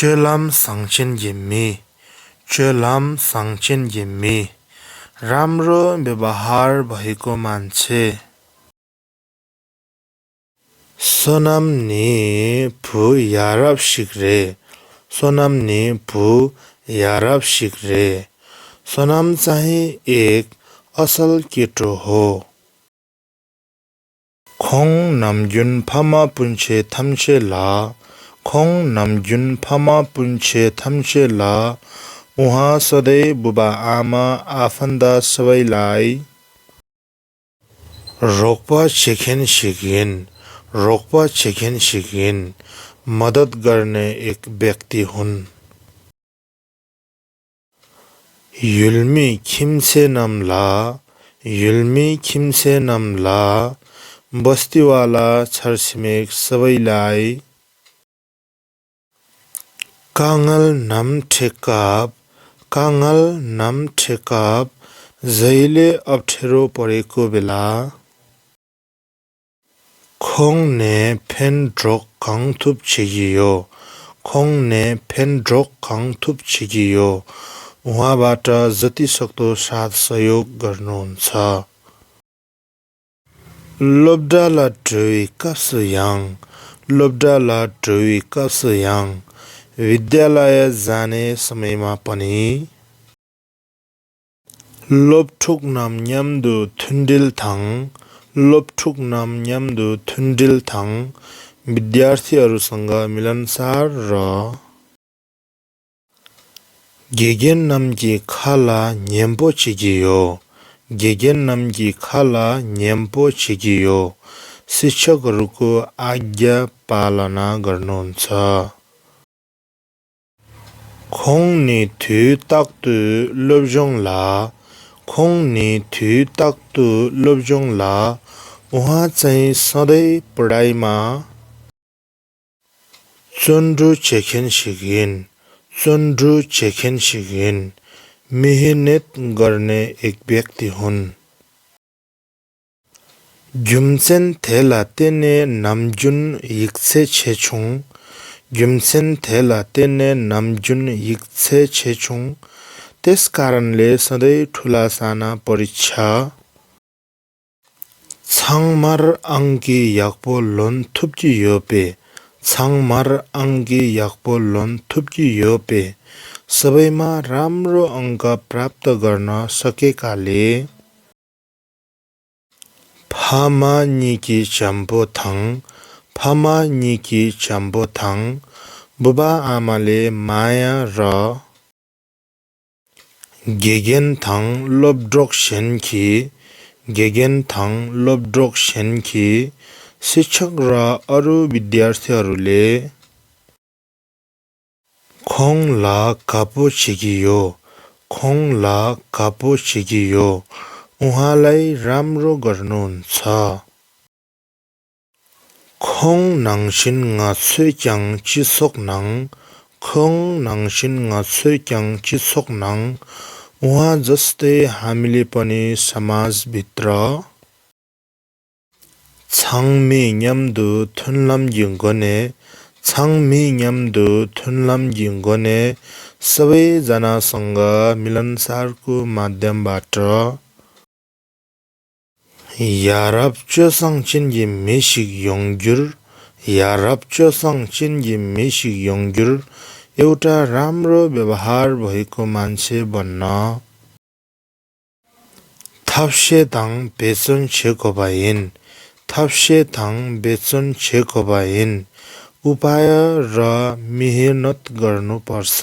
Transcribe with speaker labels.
Speaker 1: चेलाम सांगछिन जिम्मी राम्रो व्यवहार भएको मान्छे सोनामनी फु यारब सिक्रे सोनाम चाहिँ एक असल केटो हो खोङ नामजुन फमा पुन्छे थम्छे ला उहाँ सधैँ बुबा आमा आफन्त सबैलाई रोक्पा छेखेन सिकिन मद्दत गर्ने एक व्यक्ति हुन् युल्मी खिम्से नम्ला बस्तीवाला छरछिमेक सबैलाई काङ्गल नाम ठेकाप जहिले अप्ठ्यारो परेको बेला खोङ ने फेन ड्रोक खाङ थुप छिगियो उहाँबाट जति सक्दो साथ सहयोग गर्नुहुन्छ लोब्डाला ड्रुई कप्सयाङ विद्यालय जाने समयमा पनि लोपठुक नाम न्याम्दु थुन्डिलथाङ विद्यार्थीहरूसँग मिलनसार र गेगेन नामकी खाला न्याम्पो छिगियो शिक्षकहरूको आज्ञा पालना गर्नुहुन्छ खोङ नि थु ताक्तु लोब्जोङला उहाँ चाहिँ सधैँ पढाइमा चोन्ड्रु चेखेन सिकिन मेहनत गर्ने एक व्यक्ति हुन् ग्युम्सेन थेला तेने नामजुन यिक्छे छेछुङ त्यस कारणले सधैँ ठुला साना परीक्षा छाङमार आङ्की याक्पो लोन थुप्की योपे सबैमा राम्रो अङ्क प्राप्त गर्न सकेकाले फामा निकी चाम्पोथाङ बुबा आमाले माया र गेगेनथाङ लोब्ड्रोक सेन्की शिक्षक र अरू विद्यार्थीहरूले खोङ ला कापो छिगियो उहाँलाई राम्रो गर्नुहुन्छ खोङ नाङसिन चिसोकनाङ उहाँ जस्तै हामीले पनि समाजभित्र छाङमी न्याम्दु थुनलाम जिङ्गोने सबैजनासँग मिलनसारको माध्यमबाट याराप्चो सांगचिन जिम्मेसिक योङजुर एउटा राम्रो व्यवहार भएको मान्छे बन्न थाप्सेताङ बेचन छेकोबाइन उपाय र मेहनत गर्नुपर्छ